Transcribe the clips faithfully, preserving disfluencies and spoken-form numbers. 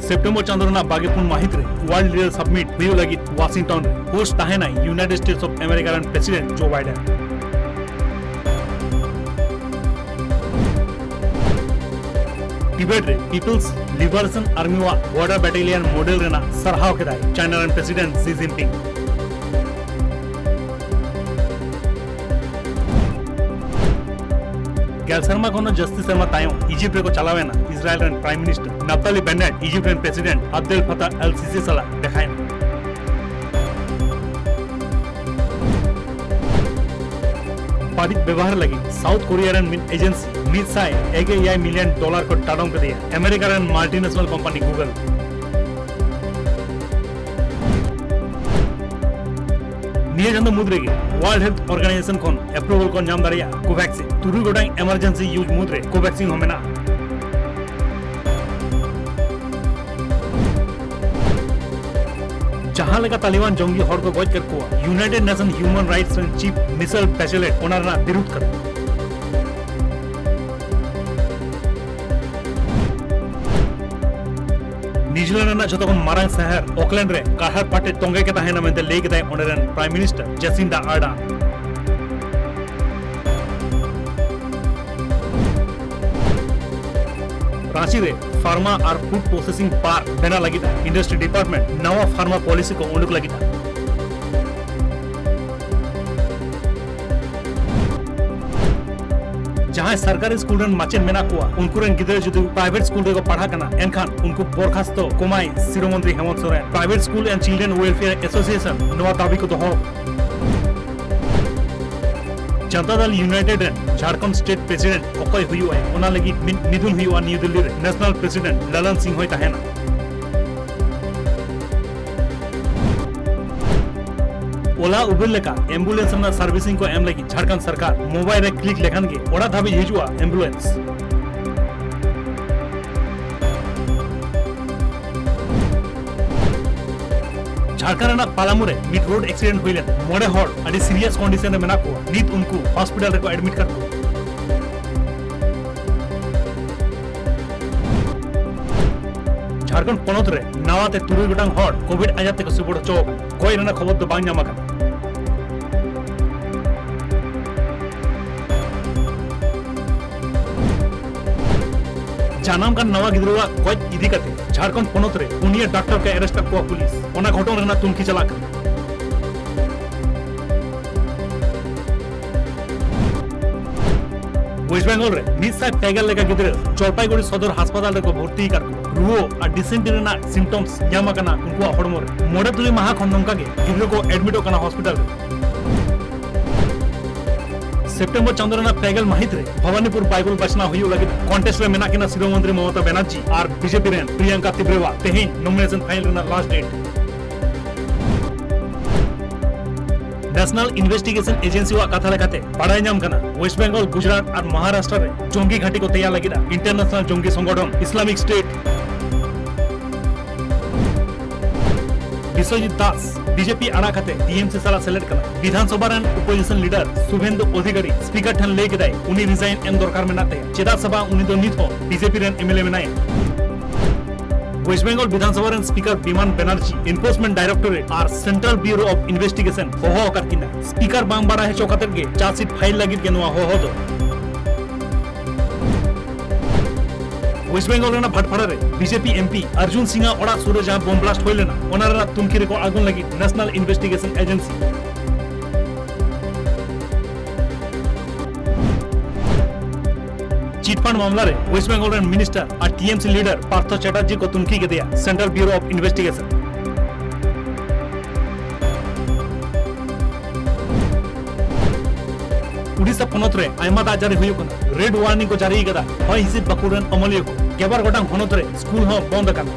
September ᱪᱟᱸᱫᱚ ᱨᱮᱱᱟᱜ ᱵᱟᱜᱮ ᱯᱩᱱ ᱢᱟᱹᱦᱤᱛ ᱨᱮ World Leader Summit ᱦᱩᱭᱩᱜ ᱞᱟᱹᱜᱤᱫ ᱣᱟᱥᱤᱝᱴᱚᱱ ᱨᱮ᱾ Host ᱛᱟᱦᱮᱱᱟᱭ United States of America ᱨᱮᱱ President Joe Biden᱾ ᱴᱤᱵᱮᱴ ᱨᱮ People's Liberation Army ᱣᱟᱜ Border Battalion model ᱨᱮᱱᱟᱜ ᱥᱟᱨᱦᱟᱣ ᱠᱮᱫᱟᱭ ᱪᱟᱭᱱᱟ ᱨᱮᱱ President Xi Jinping᱾ ᱜᱮᱞ ᱥᱮᱨᱢᱟ ᱠᱷᱚᱱ ᱦᱚᱸ ᱡᱟᱹᱥᱛᱤ ᱥᱮᱨᱢᱟ ᱛᱟᱭᱚᱢ ᱤᱡᱤᱯᱴ ᱨᱮᱠᱚ ᱪᱟᱞᱟᱣ ᱮᱱᱟ ᱤᱥᱨᱟᱭᱮᱞ ᱨᱮᱱ Prime Minister Naftali Bennett Egypt ᱨᱮᱱ President Abdel Fattah al-Sisi ᱥᱟᱞᱟᱜ ᱫᱮᱠᱷᱟᱭᱮᱱᱟ᱾ ᱵᱟᱹᱲᱤᱡ ᱵᱮᱣᱦᱟᱨ ᱞᱟᱹᱜᱤᱫ ᱥᱟᱣᱩᱛᱷ ᱠᱳᱨᱤᱭᱟ ᱨᱮᱱ ᱢᱤᱫ ᱮᱡᱮᱱᱥᱤ ᱢᱤᱫ ᱥᱟᱭ ᱮᱜᱮ ᱮᱭᱟᱭ ᱢᱤᱞᱤᱭᱚᱱ ᱰᱚᱞᱟᱨ ᱠᱚ ᱰᱟᱰᱚᱢ ᱠᱮᱫᱮᱭᱟ ᱟᱢᱮᱨᱤᱠᱟ ᱨᱮᱱ multinational company Google᱾ ᱱᱤᱭᱟᱹ ᱪᱟᱸᱫᱚ ᱢᱩᱫᱽ ᱨᱮᱜᱮ World Health Organization ᱠᱷᱚᱱ approval ᱠᱚ ᱧᱟᱢ ᱫᱟᱲᱮᱭᱟᱜᱼᱟ ᱠᱳᱵᱷᱮᱠᱥᱤᱱ᱾ ᱛᱩᱨᱩᱭ ᱜᱚᱴᱟᱝ emergency use ᱢᱩᱫᱽᱨᱮ ᱠᱳᱵᱷᱮᱠᱥᱤᱱ ᱦᱚᱸ ᱢᱮᱱᱟᱜᱼᱟ᱾ ᱡᱟᱦᱟᱸ ᱞᱮᱠᱟ ᱛᱟᱞᱤᱵᱟᱱ ᱡᱚᱝᱜᱤ ᱦᱚᱲ ᱠᱚ ᱜᱚᱡ ᱠᱮᱫ ᱠᱚᱣᱟ United Nation Human Rights ᱨᱮᱱ Chief Michelle Bachelet ᱚᱱᱟ ᱨᱮᱱᱟᱜ ᱵᱤᱨᱩᱫᱷ ᱠᱟᱛᱮ᱾ ᱱᱤᱭᱩᱡᱤᱞᱮᱱᱰ ᱨᱮᱱᱟᱜ ᱡᱷᱚᱛᱚ ᱠᱷᱚᱱ ᱢᱟᱨᱟᱝ ᱥᱟᱦᱟᱨ ᱚᱠᱞᱮᱱᱰ ᱨᱮ ᱠᱟᱨᱦᱟᱲ ᱯᱟᱴᱮ ᱛᱚᱸᱜᱮ ᱜᱮ ᱛᱟᱦᱮᱱᱟ ᱢᱮᱱᱛᱮ ᱞᱟᱹᱭ ᱠᱮᱫᱟᱭ ᱚᱸᱰᱮ ᱨᱮᱱ Prime Minister Jacinda Ardern᱾ Ranchi ᱨᱮ Pharma ᱟᱨ Food Processing Park ᱵᱮᱱᱟᱣ ᱞᱟᱹᱜᱤᱫ Industry Department ᱱᱟᱣᱟ pharma policy ᱠᱚ ᱩᱰᱩᱠ ᱞᱟᱹᱜᱤᱫ᱾ ᱡᱟᱦᱟᱸᱭ ᱥᱚᱨᱠᱟᱨᱤ ᱥᱠᱩᱞ ᱨᱮᱱ ᱢᱟᱪᱮᱫ ᱢᱮᱱᱟᱜ ᱠᱚᱣᱟ, ᱩᱱᱠᱩ ᱨᱮᱱ ᱜᱤᱫᱽᱨᱟᱹ ᱡᱩᱫᱤ private ᱥᱠᱩᱞ ᱨᱮᱠᱚ ᱯᱟᱲᱦᱟᱜ ᱠᱟᱱᱟ, ᱮᱱᱠᱷᱟᱱ ᱩᱱᱠᱩ ᱵᱚᱨᱠᱷᱟᱥᱛᱚ ᱠᱚᱢᱟᱭ ᱥᱤᱨᱟᱹ ᱢᱚᱱᱛᱨᱤ Hemant Soren. Private School and Children Welfare Association ᱱᱚᱣᱟ ᱫᱟᱹᱵᱤ ᱠᱚ ᱫᱚᱦᱚ᱾ ᱡᱟᱱᱛᱟ ᱫᱟᱞ ᱤᱭᱩᱱᱟᱭᱴᱮᱰ ᱨᱮᱱ ᱡᱷᱟᱲᱠᱷᱚᱸᱰ ᱥᱴᱮᱴ ᱯᱨᱮᱥᱤᱰᱮᱱᱴ ᱚᱠᱚᱭ ᱦᱩᱭᱩᱜᱼᱟᱭ, ᱚᱱᱟ ᱞᱟᱹᱜᱤᱫ ᱢᱤᱫ ᱢᱤᱫᱩᱱ ᱦᱩᱭᱩᱜᱼᱟ ᱱᱤᱭᱩ ᱫᱤᱞᱞᱤ ᱨᱮ᱾ ᱱᱮᱥᱱᱟᱞ ᱯᱨᱮᱥᱤᱰᱮᱱᱴ ᱞᱟᱞᱟᱱ ᱥᱤᱝ ᱦᱚᱸᱭ ᱛᱟᱦᱮᱱᱟ᱾ ᱳᱞᱟ ᱩᱵᱮᱨ ᱞᱮᱠᱟ ᱮᱢᱵᱩᱞᱮᱱᱥ ᱨᱮᱱᱟᱜ ᱥᱟᱨᱵᱷᱤᱥᱤᱝ ᱠᱚ ᱮᱢ ᱞᱟᱹᱜᱤᱫ ᱡᱷᱟᱲᱠᱷᱚᱸᱰ ᱥᱚᱨᱠᱟᱨ ᱢᱳᱵᱟᱭᱤᱞ ᱨᱮ ᱠᱞᱤᱠ ᱞᱮᱠᱷᱟᱱ ᱜᱮ ᱚᱲᱟᱜ ᱫᱷᱟᱹᱵᱤᱡ ᱦᱤᱡᱩᱜᱼᱟ ᱮᱢᱵᱩᱞᱮᱱᱥ᱾ ᱡᱷᱟᱲᱠᱷᱚᱸᱰ ᱨᱮᱱᱟᱜ ᱯᱟᱞᱟᱢᱩ ᱨᱮ ᱢᱤᱫ ᱨᱳᱰ ᱮᱠᱥᱤᱰᱮᱱᱴ ᱦᱩᱭ ᱞᱮᱱᱟ᱾ ᱢᱚᱬᱮ ᱦᱚᱲ ᱟᱹᱰᱤ ᱥᱤᱨᱤᱭᱟᱥ ᱠᱚᱱᱰᱤᱥᱚᱱ ᱨᱮ ᱢᱮᱱᱟᱜ ᱠᱚᱣᱟ᱾ ᱱᱤᱛ ᱩᱱᱠᱩ ᱦᱚᱥᱯᱤᱴᱟᱞ ᱨᱮᱠᱚ ᱮᱰᱢᱤᱴ ᱠᱟᱜ ᱠᱚᱣᱟ᱾ ᱡᱷᱟᱲᱠᱷᱚᱸᱰ ᱯᱚᱱᱚᱛ ᱨᱮ ᱱᱟᱣᱟ ᱛᱮ ᱛᱩᱨᱩᱭ ᱜᱚᱴᱟᱝ ᱦᱚᱲ ᱠᱳᱵᱷᱤᱰ ᱟᱡᱟᱨ ᱛᱮᱠᱚ ᱥᱤᱵᱚᱲ ᱦᱚᱪᱚ ᱟᱠᱟᱱᱟ᱾ ᱜᱚᱡ ᱨᱮᱱᱟᱜ ᱠᱷᱚᱵᱚᱨ ᱫᱚ ᱵᱟᱝ ᱧᱟᱢ ᱟᱠᱟᱱᱟ᱾ ᱡᱟᱱᱟᱢ ᱠᱟᱱ ᱱᱟᱣᱟ ᱜᱤᱫᱽᱨᱟᱹᱣᱟᱜ ᱜᱚᱡ ᱤᱫᱤ ᱠᱟᱛᱮ ᱡᱷᱟᱲᱠᱷᱚᱸᱰ ᱯᱚᱱᱚᱛ ᱨᱮ ᱯᱩᱱᱭᱟᱹ ᱰᱟᱠᱛᱟᱨ ᱠᱚ ᱟᱨᱮᱥᱴ ᱟᱠᱟᱫ ᱠᱚᱣᱟ ᱯᱩᱞᱤᱥ᱾ ᱚᱱᱟ ᱜᱷᱚᱴᱚᱱ ᱨᱮᱱᱟᱜ ᱛᱩᱱᱠᱷᱤ ᱪᱟᱞᱟᱜ ᱠᱟᱱᱟ᱾ ᱳᱭᱮᱥᱴ ᱵᱮᱝᱜᱚᱞ ᱨᱮ ᱢᱤᱫ ᱥᱟᱭ ᱯᱮ ᱜᱮᱞ ᱞᱮᱠᱟ ᱜᱤᱫᱽᱨᱟᱹ ᱡᱚᱞᱯᱟᱭᱜᱩᱲᱤ ᱥᱚᱫᱚᱨ ᱦᱟᱥᱯᱟᱛᱟᱞ ᱨᱮᱠᱚ ᱵᱷᱚᱨᱛᱤ ᱟᱠᱟᱫ ᱠᱚᱣᱟ᱾ ᱨᱩᱣᱟᱹ ᱟᱨ ᱰᱤᱥᱮᱱᱴᱨᱤ ᱨᱮᱱᱟᱜ ᱥᱤᱢᱴᱚᱢᱥ ᱧᱟᱢ ᱟᱠᱟᱱᱟ ᱩᱱᱠᱩᱣᱟᱜ ᱦᱚᱲᱢᱚ ᱨᱮ᱾ ᱢᱚᱬᱮ ᱛᱩᱨᱩᱭ ᱢᱟᱦᱟ ᱠᱷᱚᱱ ᱱᱚᱝᱠᱟ ᱜᱮ ᱜᱤᱫᱽᱨᱟᱹ ᱠᱚ ᱮᱰᱢᱤᱴᱚᱜ ᱠᱟᱱᱟ ᱦᱚᱥᱯᱤᱴᱟᱞ ᱨᱮ᱾ ᱥᱮᱯᱴᱮᱢᱵᱚᱨ ᱪᱟᱸᱫᱚ ᱨᱮᱱᱟᱜ ᱯᱮ ᱜᱮᱞ ᱢᱟᱹᱦᱤᱛ ᱨᱮ ᱵᱷᱚᱵᱟᱱᱤᱯᱩᱨ ᱵᱟᱭᱜᱚᱞ ᱵᱟᱪᱷᱱᱟᱣ ᱦᱩᱭᱩᱜ ᱞᱟᱹᱜᱤᱫ ᱠᱚᱱᱴᱮᱥᱴ ᱨᱮ ᱢᱮᱱᱟᱜ ᱠᱤᱱᱟ ᱥᱤᱨᱟᱹ ᱢᱚᱱᱛᱨᱤ ᱢᱚᱢᱚᱛᱟ ᱵᱟᱱᱟᱨᱡᱤ ᱟᱨ ᱵᱤᱡᱮᱯᱤ ᱨᱮᱱ ᱯᱨᱤᱭᱟᱝᱠᱟ ᱛᱤᱵᱨᱮᱣᱟ᱾ ᱛᱮᱦᱮᱧ ᱱᱚᱢᱤᱱᱮᱥᱚᱱ ᱯᱷᱟᱭᱤᱞ ᱨᱮᱱᱟᱜ last date. National investigation agency ᱣᱟᱜ ᱠᱟᱛᱷᱟ ᱞᱮᱠᱟᱛᱮ ᱵᱟᱲᱟᱭ ᱧᱟᱢ ᱠᱟᱱᱟ, ᱳᱭᱮᱥᱴ ᱵᱮᱝᱜᱚᱞ, ᱜᱩᱡᱽᱨᱟᱴ ᱟᱨ ᱢᱚᱦᱟᱨᱟᱥᱴᱨᱚ ᱨᱮ ᱡᱚᱝᱜᱤ ᱜᱷᱟᱹᱴᱤ ᱠᱚ ᱛᱮᱭᱟᱨ ᱞᱟᱹᱜᱤᱫ ᱤᱱᱴᱟᱨᱱᱮᱥᱱᱟᱞ ᱡᱚᱝᱜᱤ ᱥᱚᱝᱜᱚᱴᱷᱚᱱ ᱤᱥᱞᱟᱢᱤᱠ ᱥᱴᱮᱴ᱾ ᱵᱤᱥᱣᱚᱡᱤᱛ ᱫᱟᱥ ᱵᱤᱡᱮᱯᱤ ᱟᱲᱟᱜ ᱠᱟᱛᱮ ᱴᱤᱮᱢᱥᱤ ᱥᱟᱞᱟᱜ ᱥᱮᱞᱮᱫ ᱠᱟᱱᱟ᱾ ᱵᱤᱫᱷᱟᱱ ᱥᱚᱵᱷᱟ ᱨᱮᱱ ᱚᱯᱳᱡᱤᱥᱚᱱ ᱞᱤᱰᱟᱨ ᱥᱩᱵᱷᱮᱱᱫᱩ ᱚᱫᱷᱤᱠᱟᱨᱤ ᱥᱯᱤᱠᱟᱨ ᱴᱷᱮᱱ ᱞᱟᱹᱭ ᱠᱮᱫᱟᱭ, ᱩᱱᱤ ᱨᱤᱡᱟᱭᱤᱱ ᱮᱢ ᱫᱚᱨᱠᱟᱨ ᱢᱮᱱᱟᱜ ᱛᱟᱭᱟ᱾ ᱪᱮᱫᱟᱜ ᱥᱮ ᱵᱟᱝ, ᱩᱱᱤ ᱫᱚ ᱱᱤᱛ ᱦᱚᱸ ᱵᱤᱡᱮᱯᱤ ᱨᱮᱱ ᱮᱢᱮᱞᱮ ᱢᱮᱱᱟᱭᱟ᱾ ᱳᱭᱮᱥᱴ ᱵᱮᱝᱜᱚᱞ ᱵᱤᱫᱷᱟᱱ ᱥᱚᱵᱷᱟ ᱨᱮᱱ speaker Biman Banerjee enforcement directorate ᱟᱨ ᱥᱮᱱᱴᱨᱟᱞ ᱵᱤᱭᱩᱨᱳ ᱚᱯᱷ ᱤᱱᱵᱷᱮᱥᱴᱤᱜᱮᱥᱚᱱ ᱦᱚᱦᱚ ᱟᱠᱟᱫ ᱠᱤᱱᱟ᱾ ᱥᱯᱤᱠᱟᱨ ᱵᱟᱝ ᱵᱟᱲᱟᱭ ᱦᱚᱪᱚ ᱠᱟᱛᱮ ᱜᱮ ᱪᱟᱨᱡᱽᱥᱤᱴ ᱯᱷᱟᱭᱤᱞ ᱞᱟᱹᱜᱤᱫ ᱜᱮ ᱱᱚᱣᱟ ᱦᱚᱦᱚ ᱫᱚ᱾ ᱳᱭᱮᱥᱴ ᱵᱮᱝᱜᱚᱞ ᱨᱮᱱᱟᱜ ᱵᱷᱟᱴᱯᱟᱲᱟ ᱨᱮ ᱵᱤᱡᱮᱯᱤ ᱮᱢᱯᱤ ᱟᱨᱡᱩᱱ ᱥᱤᱝ ᱟᱜ ᱚᱲᱟᱜ ᱥᱩᱨ ᱨᱮ ᱡᱟᱦᱟᱸ ᱵᱳᱢ ᱵᱞᱟᱥᱴ ᱦᱩᱭ ᱞᱮᱱᱟ, ᱚᱱᱟ ᱨᱮᱱᱟᱜ ᱛᱩᱱᱠᱷᱤ ᱨᱮᱠᱚ ᱟᱬᱜᱚᱱ ᱞᱟᱹᱜᱤᱫ ᱱᱮᱥᱱᱟᱞ ᱤᱱᱵᱷᱮᱥᱴᱤᱜᱮᱥᱚᱱ ᱮᱡᱮᱱᱥᱤ᱾ ᱪᱤᱴ ᱯᱷᱟᱱᱰ ᱢᱟᱢᱞᱟ ᱨᱮ ᱳᱭᱮᱥᱴ ᱵᱮᱝᱜᱚᱞ ᱨᱮᱱ ᱢᱤᱱᱤᱥᱴᱟᱨ ᱟᱨ ᱴᱤᱮᱢᱥᱤ ᱞᱤᱰᱟᱨ ᱯᱟᱨᱛᱷᱚ ᱪᱟᱴᱟᱨᱡᱤ ᱠᱚ ᱛᱩᱱᱠᱷᱤ ᱠᱮᱫᱮᱭᱟ central bureau of investigation. Odisha ᱯᱚᱱᱚᱛ ᱨᱮ ᱟᱭᱢᱟ ᱫᱟᱜ ᱡᱟᱹᱲᱤ ᱦᱩᱭᱩᱜ ᱠᱟᱱᱟ᱾ ᱨᱮᱰ ᱣᱟᱨᱱᱤᱝ ᱠᱚ ᱡᱟᱹᱨᱤ ᱟᱠᱟᱫᱟ ᱦᱚᱭ ᱦᱤᱸᱥᱤᱫ ᱵᱟᱹᱠᱷᱩᱞ ᱨᱮᱱ ᱟᱹᱢᱟᱹᱞᱤᱭᱟᱹ ᱠᱚ᱾ ᱜᱮᱞᱵᱟᱨ ᱜᱚᱴᱟᱝ ᱦᱚᱱᱚᱛ ᱨᱮ ᱥᱠᱩᱞ ᱦᱚᱸ ᱵᱚᱱᱫ ᱟᱠᱟᱱᱟ᱾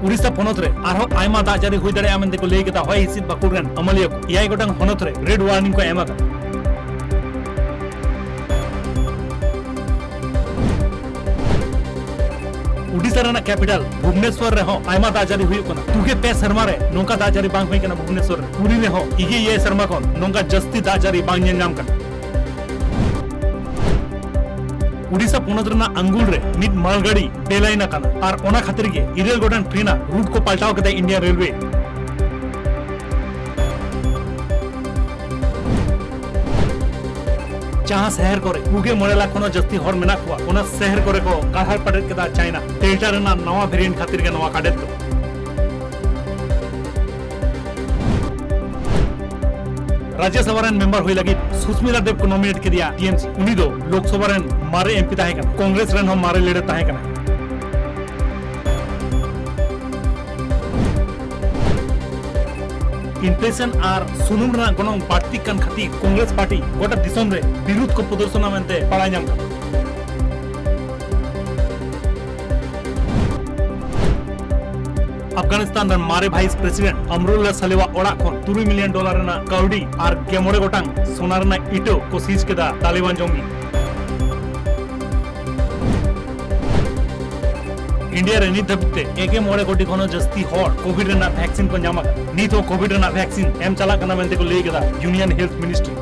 ᱩᱰᱤᱥᱟ ᱯᱚᱱᱚᱛ ᱨᱮ ᱟᱨᱦᱚᱸ ᱟᱭᱢᱟ ᱫᱟᱜ ᱡᱟᱹᱨᱤ ᱦᱩᱭ ᱫᱟᱲᱮᱭᱟᱜᱼᱟ ᱢᱮᱱᱛᱮ ᱠᱚ ᱞᱟᱹᱭ ᱠᱮᱫᱟ ᱦᱚᱭ ᱦᱤᱸᱥᱤᱫ ᱵᱟᱹᱠᱷᱩᱞ ᱨᱮᱱ ᱟᱹᱢᱟᱹᱞᱤᱭᱟᱹ ᱠᱚ᱾ ᱮᱭᱟᱭ ᱜᱚᱴᱟᱝ ᱦᱚᱱᱚᱛ ᱨᱮ ᱨᱮᱰ ᱣᱟᱨᱱᱤᱝ ᱠᱚ ᱮᱢ ᱟᱠᱟᱫᱟ᱾ ᱩᱰᱤᱥᱟ ᱨᱮᱱᱟᱜ ᱠᱮᱯᱤᱴᱟᱞ ᱵᱷᱩᱵᱽᱱᱮᱥᱣᱚᱨ ᱨᱮᱦᱚᱸ ᱟᱭᱢᱟ ᱫᱟᱜ ᱡᱟᱹᱨᱤ ᱦᱩᱭᱩᱜ ᱠᱟᱱᱟ᱾ ᱛᱩᱜᱮ ᱯᱮ ᱥᱮᱨᱢᱟ ᱨᱮ ᱱᱚᱝᱠᱟ ᱫᱟᱜ ᱡᱟᱹᱨᱤ ᱵᱟᱝ ᱦᱩᱭ ᱠᱟᱱᱟ ᱵᱷᱩᱵᱽᱱᱮᱥᱣᱚᱨ ᱨᱮ᱾ ᱯᱩᱨᱤ ᱨᱮᱦᱚᱸ ᱤᱜᱮ ᱮᱭᱟᱭ ᱥᱮᱨᱢᱟ ᱠᱷᱚᱱ ᱱᱚᱝᱠᱟ ᱡᱟᱹᱥᱛᱤ ᱫᱟᱜ ᱡᱟᱹᱨᱤ ᱵᱟᱝ ᱧᱮᱞ ᱧᱟᱢ ᱠᱟᱱᱟ᱾ ᱩᱰᱤᱥᱟ ᱯᱚᱱᱚᱛ ᱨᱮᱱᱟᱜ ᱟᱝᱜᱩᱞ ᱨᱮ ᱢᱤᱫ ᱢᱟᱞᱜᱟᱹᱰᱤ ᱵᱮᱞᱟᱭᱤᱱ ᱟᱠᱟᱱᱟ ᱟᱨ ᱚᱱᱟ ᱠᱷᱟᱹᱛᱤᱨ ᱜᱮ ᱤᱨᱟᱹᱞ ᱜᱚᱴᱟᱝ ᱴᱨᱮᱱ ᱟᱜ ᱨᱩᱴ ᱠᱚ ᱯᱟᱞᱴᱟᱣ ᱠᱮᱫᱟ ᱤᱱᱰᱤᱭᱟᱱ ᱨᱮᱞᱣᱮ᱾ ᱡᱟᱦᱟᱸ ᱥᱟᱦᱟᱨ ᱠᱚᱨᱮ ᱯᱩᱜᱮ ᱢᱚᱬᱮ ᱞᱟᱠᱷ ᱠᱷᱚᱱ ᱦᱚᱸ ᱡᱟᱹᱥᱛᱤ ᱦᱚᱲ ᱢᱮᱱᱟᱜ ᱠᱚᱣᱟ, ᱚᱱᱟ ᱥᱟᱦᱟᱨ ᱠᱚᱨᱮ ᱠᱚ ᱠᱟᱲᱦᱟᱲ ᱯᱟᱴᱮᱫ ᱠᱮᱫᱟ ᱪᱟᱭᱱᱟ᱾ ᱰᱮᱞᱴᱟ ᱨᱮᱱᱟᱜ ᱱᱟᱣᱟ ᱵᱷᱮᱨᱤᱭᱮᱱᱴ ᱠᱷᱟᱹᱛᱤᱨ ᱜᱮ ᱱᱚᱣᱟ ᱠᱟᱰᱮᱫ ᱫᱚ᱾ ᱨᱟᱡᱽᱭᱚᱥᱚᱵᱷᱟ ᱨᱮᱱ ᱢᱮᱢᱵᱟᱨ ᱦᱩᱭ ᱞᱟᱹᱜᱤᱫ ᱥᱩᱥᱢᱤᱛᱟ ᱫᱮᱵ ᱠᱚ ᱱᱚᱢᱤᱱᱮᱴ ᱠᱮᱫᱮᱭᱟ ᱴᱤᱮᱢᱥᱤ᱾ ᱩᱱᱤ ᱫᱚ ᱞᱳᱠᱥᱚᱵᱷᱟ ᱨᱮᱱ ᱢᱟᱨᱮ ᱮᱢᱯᱤ ᱛᱟᱦᱮᱸ ᱠᱟᱱᱟ, ᱠᱚᱝᱜᱨᱮᱥ ᱨᱮᱱ ᱦᱚᱸ ᱢᱟᱨᱮ ᱞᱤᱰᱟᱨ ᱛᱟᱦᱮᱸ ᱠᱟᱱᱟ᱾ ᱤᱱᱯᱷᱞᱮᱥᱚᱱ ᱟᱨ ᱥᱩᱱᱩᱢ ᱨᱮᱱᱟᱜ ᱜᱚᱱᱚᱝ ᱵᱟᱹᱲᱛᱤᱜ ᱠᱟᱱ ᱠᱷᱟᱹᱛᱤᱨ ᱠᱚᱝᱜᱨᱮᱥ ᱯᱟᱨᱴᱤ ᱜᱚᱴᱟ ᱫᱤᱥᱚᱢ ᱨᱮ ᱵᱤᱨᱩᱫᱷ ᱠᱚ ᱯᱨᱚᱫᱚᱨᱥᱚᱱᱟ ᱢᱮᱱᱛᱮ ᱵᱟᱲᱟᱭ ᱧᱟᱢ ᱠᱟᱱᱟ᱾ ᱟᱯᱷᱜᱟᱱᱤᱥᱛᱟᱱ ᱨᱮᱱ ᱢᱟᱨᱮ ᱵᱷᱟᱭᱤᱥ ᱯᱨᱮᱥᱤᱰᱮᱱᱴ ᱟᱢᱨᱩᱞᱞᱟᱦ ᱥᱟᱞᱮᱣᱟᱜ ᱚᱲᱟᱜ ᱠᱷᱚᱱ ᱛᱩᱨᱩᱭ ᱢᱤᱞᱤᱭᱚᱱ ᱰᱚᱞᱟᱨ ᱨᱮᱱᱟᱜ ᱠᱟᱹᱣᱰᱤ ᱟᱨ ᱜᱮᱞ ᱢᱚᱬᱮ ᱜᱚᱴᱟᱝ ᱥᱚᱱᱟ ᱨᱮᱱᱟᱜ ᱤᱴᱟᱹ ᱠᱚ ᱥᱤᱡ ᱠᱮᱫᱟ ᱛᱟᱞᱤᱵᱟᱱ ᱡᱚᱝᱜᱤ᱾ ᱤᱱᱰᱤᱭᱟ ᱨᱮ ᱱᱤᱛ ᱫᱷᱟᱹᱵᱤᱡ ᱛᱮ ᱮᱠᱮ ᱢᱚᱬᱮ ᱠᱳᱴᱤ ᱠᱷᱚᱱ ᱦᱚᱸ ᱡᱟᱹᱥᱛᱤ ᱦᱚᱲ ᱠᱳᱵᱷᱤᱰ ᱨᱮᱱᱟᱜ ᱵᱷᱮᱠᱥᱤᱱ ᱠᱚ ᱧᱟᱢ ᱟᱠᱟᱫᱟ᱾ ᱱᱤᱛ ᱦᱚᱸ ᱠᱳᱵᱷᱤᱰ ᱨᱮᱱᱟᱜ ᱵᱷᱮᱠᱥᱤᱱ ᱮᱢ ᱪᱟᱞᱟᱜ ᱠᱟᱱᱟ ᱢᱮᱱᱛᱮ ᱠᱚ ᱞᱟᱹᱭ ᱠᱮᱫᱟ union health ministry.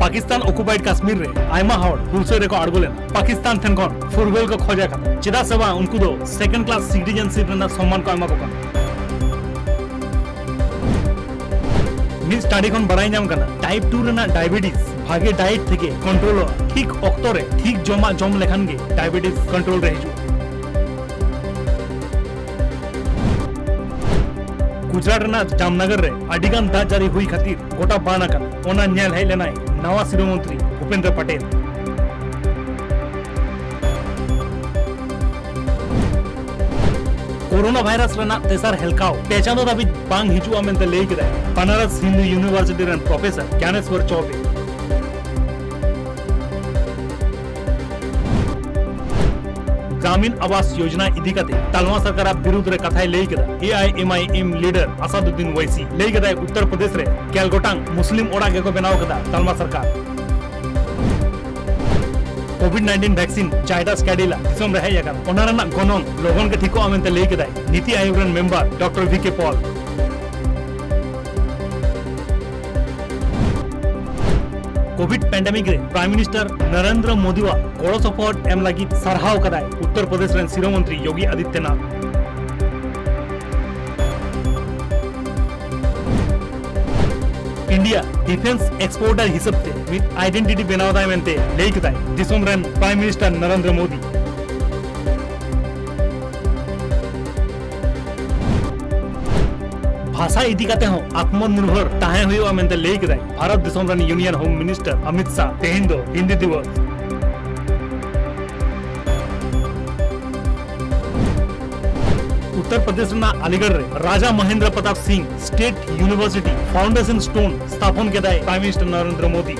Pakistan occupied Kashmir ᱨᱮ ᱟᱭᱢᱟ ᱦᱚᱲ ᱦᱩᱞᱥᱟᱹᱭ ᱨᱮᱠᱚ ᱟᱬᱜᱚ ᱞᱮᱱᱟ᱾ ᱯᱟᱠᱤᱥᱛᱟᱱ ᱴᱷᱮᱱ ᱠᱷᱚᱱ ᱯᱷᱩᱨᱜᱟᱹᱞ ᱠᱚ ᱠᱷᱚᱡ ᱟᱠᱟᱫᱟ, ᱪᱮᱫᱟᱜ ᱥᱮ ᱵᱟᱝ ᱩᱱᱠᱩ ᱫᱚ ᱥᱮᱠᱮᱱᱰ ᱠᱞᱟᱥ ᱥᱤᱴᱤᱡᱮᱱᱥᱤᱯ ᱨᱮᱱᱟᱜ ᱥᱚᱢᱢᱟᱱ ᱠᱚ ᱮᱢᱟ ᱠᱚ ᱠᱟᱱᱟ᱾ ᱢᱤᱫ ᱥᱴᱟᱰᱤ ᱠᱷᱚᱱ ᱵᱟᱲᱟᱭ ᱧᱟᱢ ᱠᱟᱱᱟ, ᱴᱟᱭᱤᱯ ᱴᱩ ᱨᱮᱱᱟᱜ ᱰᱟᱭᱟᱵᱮᱴᱤᱥ ᱵᱷᱟᱜᱮ ᱰᱟᱭᱮᱴ ᱛᱮᱜᱮ ᱠᱚᱱᱴᱨᱳᱞᱚᱜᱼᱟ᱾ ᱴᱷᱤᱠ ᱚᱠᱛᱚ ᱨᱮ ᱴᱷᱤᱠ ᱡᱚᱢᱟᱜ ᱡᱚᱢ ᱞᱮᱠᱷᱟᱱ ᱜᱮ ᱰᱟᱭᱟᱵᱮᱴᱤᱥ ᱠᱚᱱᱴᱨᱳᱞ ᱨᱮ ᱦᱤᱡᱩᱜᱼᱟ᱾ ᱜᱩᱡᱽᱨᱟᱴ ᱨᱮᱱᱟᱜ ᱡᱟᱢᱱᱟᱜᱟᱨ ᱨᱮ ᱟᱹᱰᱤ ᱜᱟᱱ ᱫᱟᱜ ᱡᱟᱹᱲᱤ ᱦᱩᱭ ᱠᱷᱟᱹᱛᱤᱨ ᱜᱚᱴᱟ ᱵᱟᱱ ᱟᱠᱟᱱᱟ᱾ ᱚᱱᱟ ᱧᱮᱞ ᱦᱮᱡ ᱞᱮᱱᱟᱭ ᱱᱟᱣᱟ ᱥᱤᱨᱟᱹ ᱢᱚᱱᱛᱨᱤ ᱵᱷᱩᱯᱮᱱᱫᱨᱚ ᱯᱟᱴᱮᱞ᱾ ᱠᱳᱨᱳᱱᱟ ᱵᱷᱟᱭᱨᱟᱥ ᱨᱮᱱᱟᱜ ᱛᱮᱥᱟᱨ ᱦᱮᱞᱠᱟᱣ ᱯᱮ ᱪᱟᱸᱫᱚ ᱫᱷᱟᱹᱵᱤᱡ ᱵᱟᱝ ᱦᱤᱡᱩᱜᱼᱟ ᱢᱮᱱᱛᱮ ᱞᱟᱹᱭ ᱠᱮᱫᱟᱭ ᱵᱟᱱᱟᱨᱚᱥ ᱦᱤᱱᱫᱩ ᱤᱭᱩᱱᱤᱵᱷᱟᱨᱥᱤᱴᱤ ᱨᱮᱱ ᱯᱨᱚᱯᱷᱮᱥᱚᱨ ᱜᱭᱟᱱᱮᱥᱣᱚᱨ ᱪᱚᱣᱵᱮ᱾ ᱜᱨᱟᱢᱤᱱ ᱟᱵᱟᱥ ᱭᱳᱡᱱᱟ ᱤᱫᱤ ᱠᱟᱛᱮ ᱛᱟᱞᱢᱟ ᱥᱚᱨᱠᱟᱨᱟᱜ ᱵᱤᱨᱩᱫᱷ ᱨᱮ ᱠᱟᱛᱷᱟᱭ ᱞᱟᱹᱭ ᱠᱮᱫᱟ ᱮ ᱟᱭ ᱮᱢ ᱟᱭ ᱮᱢ ᱞᱤᱰᱟᱨ ᱟᱥᱟᱫᱩᱫᱫᱤᱱ ᱣᱟᱭᱥᱤ᱾ ᱞᱟᱹᱭ ᱠᱮᱫᱟᱭ ᱩᱛᱛᱚᱨ ᱯᱨᱚᱫᱮᱥ ᱨᱮ ᱜᱮᱞ ᱜᱚᱴᱟᱝ ᱢᱩᱥᱞᱤᱢ ᱚᱲᱟᱜ ᱜᱮᱠᱚ ᱵᱮᱱᱟᱣ ᱠᱮᱫᱟ ᱛᱟᱞᱢᱟ ᱥᱚᱨᱠᱟᱨ᱾ Covid nineteen vaccine Zydus Cadila ᱫᱤᱥᱚᱢ ᱨᱮ ᱦᱮᱡ ᱟᱠᱟᱱᱟ, ᱚᱱᱟ ᱨᱮᱱᱟᱜ ᱜᱚᱱᱚᱝ ᱞᱚᱜᱚᱱ ᱜᱮ ᱴᱷᱤᱠᱚᱜᱼᱟ ᱢᱮᱱᱛᱮ ᱞᱟᱹᱭ ᱠᱮᱫᱟᱭ ᱱᱤᱛᱤ ᱟᱭᱳᱜᱽ ᱨᱮᱱ ᱢᱮᱢᱵᱟᱨ ᱰᱚᱠᱴᱚᱨ ᱵᱷᱤ ᱠᱮ ᱯᱚᱞ᱾ ᱠᱳᱵᱷᱤᱰ ᱯᱮᱱᱰᱮᱢᱤᱠ ᱨᱮ ᱯᱨᱟᱭᱤᱢ ᱢᱤᱱᱤᱥᱴᱟᱨ ᱱᱚᱨᱮᱱᱫᱨᱚ ᱢᱳᱫᱤᱣᱟᱜ ᱜᱚᱲᱚ ᱥᱚᱯᱚᱦᱚᱫ ᱮᱢ ᱞᱟᱹᱜᱤᱫ ᱥᱟᱨᱦᱟᱣ ᱠᱟᱫᱟᱭ ᱩᱛᱛᱚᱨ ᱯᱨᱚᱫᱮᱥ ᱨᱮᱱ ᱥᱤᱨᱟᱹ ᱢᱚᱱᱛᱨᱤ ᱭᱳᱜᱤ ᱟᱫᱤᱛᱭᱚᱱᱟᱛᱷ᱾ ᱤᱱᱰᱤᱭᱟ ᱰᱤᱯᱷᱮᱱᱥ ᱮᱠᱥᱯᱳᱨᱴᱟᱨ ᱦᱤᱥᱟᱹᱵ ᱛᱮ ᱢᱤᱫ ᱟᱭᱰᱮᱱᱴᱤᱴᱤ ᱵᱮᱱᱟᱣ ᱫᱟᱭ ᱢᱮᱱᱛᱮ ᱞᱟᱹᱭ ᱠᱮᱫᱟᱭ ᱫᱤᱥᱚᱢ ᱨᱮᱱ ᱯᱨᱟᱭᱤᱢ ᱢᱤᱱᱤᱥᱴᱟᱨ ᱱᱚᱨᱮᱱᱫᱨᱚ ᱢᱳᱫᱤ᱾ ᱵᱷᱟᱥᱟ ᱤᱫᱤ ᱠᱟᱛᱮ ᱦᱚᱸ ᱟᱛᱢᱚᱱᱤᱨᱵᱷᱚᱨ ᱛᱟᱦᱮᱸ ᱦᱩᱭᱩᱜᱼᱟ ᱢᱮᱱᱛᱮ ᱞᱟᱹᱭ ᱠᱮᱫᱟᱭ ᱵᱷᱟᱨᱚᱛ ᱫᱤᱥᱚᱢ ᱨᱮᱱ union home minister Amit Shah ᱛᱮᱦᱮᱧ ᱫᱚ ᱦᱤᱱᱫᱤ ᱫᱤᱵᱚᱥ᱾ ᱩᱛᱛᱚᱨ ᱯᱨᱚᱫᱮᱥ ᱨᱮᱱᱟᱜ ᱟᱞᱤᱜᱚᱲ ᱨᱮ Raja Mahendra Pratap Singh state university foundation stone ᱥᱛᱷᱟᱯᱚᱱ ᱠᱮᱫᱟᱭ prime minister Narendra Modi.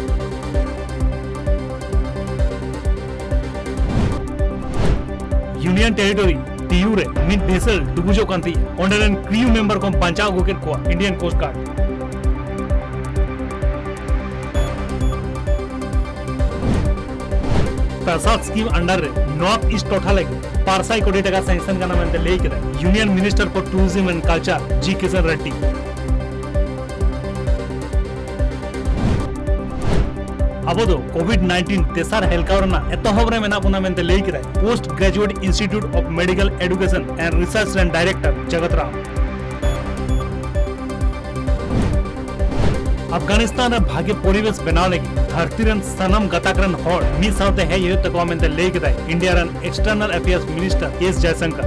Union territory Diu ᱨᱮ ᱢᱤᱫ ᱵᱷᱮᱥᱮᱞ ᱰᱩᱵᱩᱡᱚᱜ ᱠᱟᱱ ᱛᱟᱦᱮᱸᱫ, ᱚᱸᱰᱮ ᱨᱮᱱ ᱠᱨᱤᱭᱩ ᱢᱮᱢᱵᱟᱨ ᱠᱚ ᱵᱟᱧᱪᱟᱣ ᱟᱹᱜᱩ ᱠᱮᱫ ᱠᱚᱣᱟ Indian coast guard. Prasad scheme under ᱨᱮ ᱱᱚᱨᱛᱷ ᱤᱥᱴ ᱴᱚᱴᱷᱟ ᱞᱟᱹᱜᱤᱫ ᱵᱟᱨ ᱥᱟᱭ ᱠᱳᱴᱤ ᱴᱟᱠᱟ ᱥᱮᱝᱥᱚᱱ ᱠᱟᱱᱟ ᱢᱮᱱᱛᱮ ᱞᱟᱹᱭ ᱠᱮᱫᱟᱭ union minister for tourism and culture G Kishan Reddy. ᱟᱵᱚ ᱫᱚ ᱠᱳᱵᱷᱤᱰ ᱱᱟᱭᱤᱱᱴᱤᱱ ᱛᱮᱥᱟᱨ ᱦᱮᱞᱠᱟᱣ ᱨᱮᱱᱟᱜ ᱮᱛᱚᱦᱚᱵ ᱨᱮ ᱢᱮᱱᱟᱜ ᱵᱚᱱᱟ ᱢᱮᱱᱛᱮ ᱞᱟᱹᱭ ᱠᱮᱫᱟᱭ post graduate institute of medical education and research ᱨᱮᱱ ᱰᱟᱭᱨᱮᱠᱴᱚᱨ ᱡᱚᱜᱚᱛ ᱨᱟᱢ᱾ ᱟᱯᱷᱜᱟᱱᱤᱥᱛᱟᱱ ᱨᱮ ᱵᱷᱟᱜᱮ ᱯᱚᱨᱤᱵᱮᱥ ᱵᱮᱱᱟᱣ ᱞᱟᱹᱜᱤᱫ ᱫᱷᱟᱹᱨᱛᱤ ᱨᱮᱱ ᱥᱟᱱᱟᱢ ᱜᱟᱛᱟᱠ ᱨᱮᱱ ᱦᱚᱲ ᱢᱤᱫ ᱥᱟᱶᱛᱮ ᱦᱮᱡ ᱦᱩᱭᱩᱜ ᱛᱟᱠᱚᱣᱟ ᱢᱮᱱᱛᱮ ᱞᱟᱹᱭ ᱠᱮᱫᱟᱭ ᱤᱱᱰᱤᱭᱟ ᱨᱮᱱ ᱮᱠᱥᱴᱟᱨᱱᱟᱞ ᱟᱯᱷᱮᱭᱟᱨᱥ ᱢᱤᱱᱤᱥᱴᱟᱨ ᱮᱥ ᱡᱟᱭᱥᱚᱝᱠᱚᱨ᱾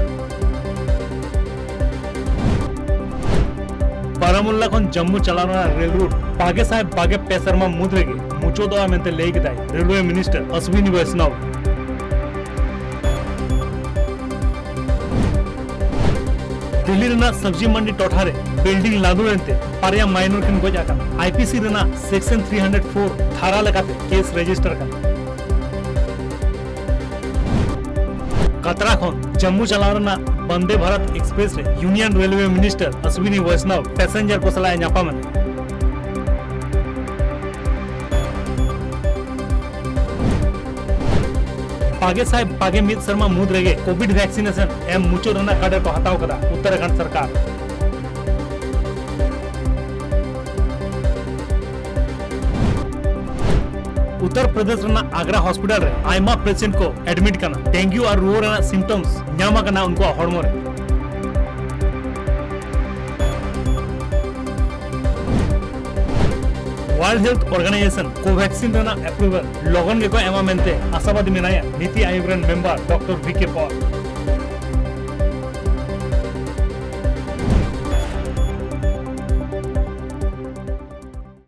ᱵᱟᱨᱟᱢᱩᱞᱞᱟ ᱠᱷᱚᱱ ᱡᱟᱢᱢᱩ ᱪᱟᱞᱟᱣ ᱨᱮᱱᱟᱜ ᱨᱮᱞ ᱨᱩᱴ ᱵᱟᱜᱮ ᱥᱟᱭ ᱵᱟᱜᱮ ᱯᱮ ᱥᱮᱨᱢᱟ ᱢᱩᱫᱽ ᱨᱮᱜᱮ ᱢᱩᱪᱟᱹᱫᱚᱜᱼᱟ ᱢᱮᱱᱛᱮ ᱞᱟᱹᱭ ᱠᱮᱫᱟᱭ ᱨᱮᱞᱣᱮ ᱢᱤᱱᱤᱥᱴᱟᱨ ᱚᱥᱣᱤᱱᱤ ᱵᱚᱭᱥᱱᱚᱵᱽ᱾ ᱫᱤᱞᱞᱤ ᱨᱮᱱᱟᱜ ᱥᱚᱵᱽᱡᱤ ᱢᱟᱱᱰᱤ ᱴᱚᱴᱷᱟ ᱨᱮ ᱵᱤᱞᱰᱤᱝ ᱞᱟᱸᱫᱩᱲ ᱮᱱᱛᱮ ᱵᱟᱨᱭᱟ ᱢᱟᱭᱱᱚᱨ ᱠᱤᱱ ᱜᱚᱡ ᱟᱠᱟᱱᱟ᱾ ᱟᱭᱯᱤᱥᱤ ᱨᱮᱱᱟᱜ ᱥᱮᱠᱥᱚᱱ ᱛᱷᱨᱤ ᱦᱟᱱᱰᱨᱮᱰ ᱯᱷᱳᱨ ᱫᱷᱟᱨᱟ ᱞᱮᱠᱟᱛᱮ ᱠᱮᱥ ᱨᱮᱡᱤᱥᱴᱟᱨ ᱠᱟᱱᱟ᱾ ᱠᱟᱛᱨᱟ ᱠᱷᱚᱱ ᱡᱟᱢᱢᱩ ᱪᱟᱞᱟᱣ ᱨᱮᱱᱟᱜ ᱵᱚᱱᱫᱮ ᱵᱷᱟᱨᱚᱛ ᱮᱠᱥᱯᱨᱮᱥ ᱨᱮ ᱤᱭᱩᱱᱤᱭᱚᱱ ᱨᱮᱞᱣᱮ ᱢᱤᱱᱤᱥᱴᱟᱨ ᱚᱥᱣᱤᱱᱤ ᱵᱚᱭᱥᱱᱟᱣ ᱯᱮᱥᱮᱧᱡᱟᱨ ᱠᱚ ᱥᱟᱞᱟᱜ ᱮ ᱧᱟᱯᱟᱢ ᱮᱱᱟ᱾ ᱵᱟᱜᱮ ᱥᱟᱭ ᱵᱟᱜᱮ ᱢᱤᱫ ᱥᱮᱨᱢᱟ ᱢᱩᱫᱽ ᱨᱮᱜᱮ ᱠᱳᱵᱷᱤᱰ ᱵᱷᱮᱠᱥᱤᱱᱮᱥᱚᱱ ᱮᱢ ᱢᱩᱪᱟᱹᱫ ᱨᱮᱱᱟᱜ ᱠᱟᱰᱮ ᱠᱚ ᱦᱟᱛᱟᱣ ᱠᱟᱫᱟ ᱩᱛᱛᱚᱨᱟᱠᱷᱚᱸᱰ ᱥᱚᱨᱠᱟᱨ᱾ ᱩᱛᱛᱚᱨ ᱯᱨᱚᱫᱮᱥ ᱨᱮᱱᱟᱜ ᱟᱜᱽᱨᱟ ᱦᱚᱥᱯᱤᱴᱟᱞ ᱨᱮ ᱟᱭᱢᱟ ᱯᱮᱥᱮᱱᱴ ᱠᱚ ᱮᱰᱢᱤᱴ ᱠᱟᱱᱟ᱾ ᱰᱮᱝᱜᱩ ᱟᱨ ᱨᱩᱣᱟᱹ ᱨᱮᱱᱟᱜ ᱥᱤᱢᱴᱚᱢᱥ ᱧᱟᱢ ᱟᱠᱟᱱᱟ ᱩᱱᱠᱩᱣᱟᱜ ᱦᱚᱲᱢᱚ ᱨᱮ᱾ ᱣᱟᱨᱞᱰ ᱦᱮᱞᱛᱷ ᱚᱨᱜᱟᱱᱟᱭᱡᱮᱥᱚᱱ ᱠᱳᱵᱷᱮᱠᱥᱤᱱ ᱨᱮᱱᱟᱜ ᱮᱯᱨᱩᱵᱷᱟᱞ ᱞᱚᱜᱚᱱ ᱜᱮᱠᱚ ᱮᱢᱟ ᱢᱮᱱᱛᱮ ᱟᱥᱟᱵᱟᱫᱤ ᱢᱮᱱᱟᱭᱟ ᱱᱤᱛᱤ ᱟᱭᱳᱜᱽ ᱨᱮᱱ ᱢᱮᱢᱵᱟᱨ ᱰᱚᱠᱴᱚᱨ ᱵᱷᱤ ᱠᱮ ᱯᱚᱞ᱾